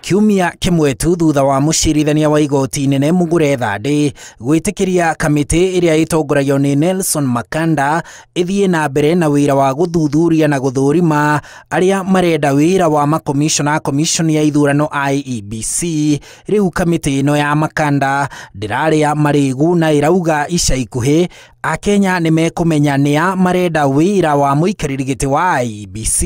Kiumia kĩmwe tu thutha wa mũcirithania wa igoti inene Mugure Thande gwĩtĩkĩria kamĩtĩ ĩrĩa ĩtongoragio nĩ Nelson Makanda ĩthiĩ na mbere na wĩra wa gũthuthuria na gũthũrima arĩa marenda wĩra wa makomishona a komishoni ya ithurano IEBC. Rĩu kamĩtĩ ĩno ya Makanda ndĩrarĩa marĩgu na ĩrauga ica ikuhĩ Akenya nĩ mekũmenya nĩa marenda wĩra wa mũikarĩri gĩtĩ wa IEBC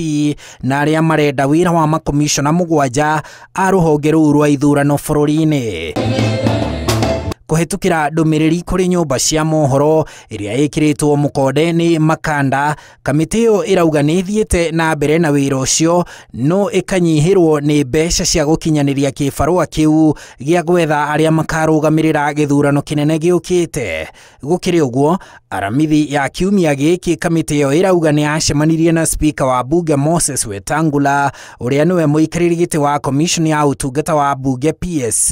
na arĩa marenda wĩra wa makomishona mũgwanja a rũhonge rũu rwa ithurano bũrũri-inĩ. Kũhetũkĩra ndũmĩrĩri kũrĩ nyũmba cia mohoro ĩrĩa ĩkĩrĩtwo mũkonde nĩ Makanda, kamĩtĩ ĩyo ĩrauga nĩ ĩthiĩte na mbere na wĩra ũcio no ĩkanyihĩrwo nĩ mbeca cia gũkinyanĩria kĩbarũa kĩu gĩa gwetha arĩa makarũgamĩrĩra gĩthurano kĩnene gĩũkĩte. Gũkĩrĩ ũguo, Aramithi ya kiumia gĩkĩ kamĩtĩ ĩyo ĩrauga nĩ yacemanirie na spika wa bunge Moses Wetangula ũrĩa nĩwe mũikarĩri gĩtĩ wa komishoni ya ũtungata wa bunge PSC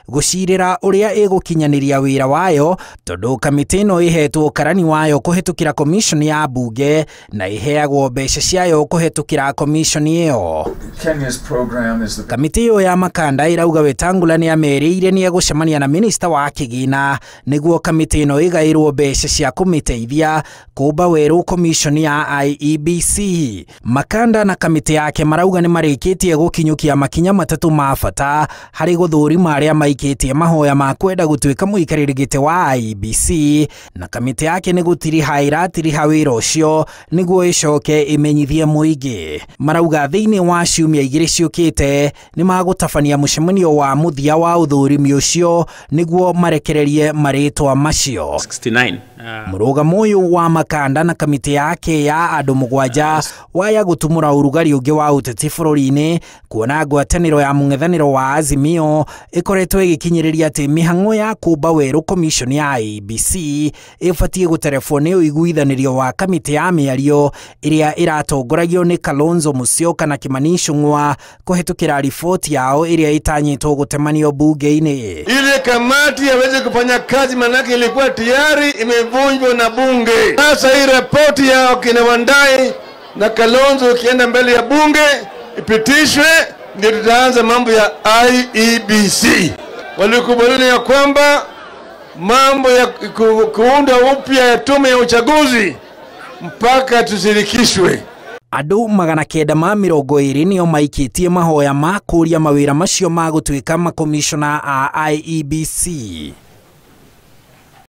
gũcirĩra ũrĩa ĩgũkinyanĩria wĩra wayo, tondũ kamĩtĩ ĩno ĩhetwo karani wayo kũhetũkĩra komishoni ya bunge na ĩheagwo mbeca ciayo kũhetũkĩra komishoni ĩyo. Kamĩtĩ ĩyo ya Makanda ĩrauga Wetangula nĩ amerĩire nĩ egũcemania na minista wa kĩgĩna nĩguo kamĩtĩ ĩno ĩgaĩrwo mbeca cia kũmĩteithia kũmba werũ komishoni ya IEBC. Makanda na kamĩtĩ yake marauga nĩ marĩkĩtie gũkinyũkia makinya matatũ ma bata harĩ gũthũrima arĩa maikĩtie mahoya ma kwenda gũtuĩka mũikarĩri gĩtĩ wa IEBC, na kamĩtĩ yake nĩ gũtiriha ĩratiriha wĩra ũcio nĩguo ĩcoke ĩmenyithie mũingĩ. Marauga thĩinĩ wa ciumia igĩrĩ ciũkĩte nĩ magũtabania mũcemanio wa mũthia wa ũthũrimi ũcio nĩguo marekererie marĩtwa macio. 69. Mũrũgamo ũyũ wa Makanda na kamĩtĩ yake ya andũ mũgwanja waya gũtumũra ũrugarĩ ũngĩ wa ũteti bũrũri-inĩ, kuona ngwatanĩro ya mũng'ethanĩro wa Azimio ĩkoretwo ĩgĩkinyĩrĩria atĩ mĩhang'o ya kũmba werũ komishoni ya IEBC ĩbatiĩ gũterebwo nĩ ũiguithanĩrio wa kamĩtĩ ya mĩario ĩrĩa ĩratongoragio nĩ Kalonzo Musyoka na Kimani Ichung'wa kũhetũkĩra riboti yao ĩrĩa ĩtanyĩtwo gũtemanio bunge-inĩ. Ile kamati yaweze kufanya kazi, manake ilikuwa tayari imevunjwa na bunge. Sasa hii ripoti yao kina Wandai na Kalonzo ikienda mbele ya bunge ipitishwe, ndio tutaanza mambo ya IEBC. Walikubaliana ya kwamba mambo ya kuunda upya ya tume ya uchaguzi mpaka tushirikishwe. Andũ 920 nĩo maikĩtie mahoya ma kũria mawĩra macio ma gũtuĩka makomishona a IEBC.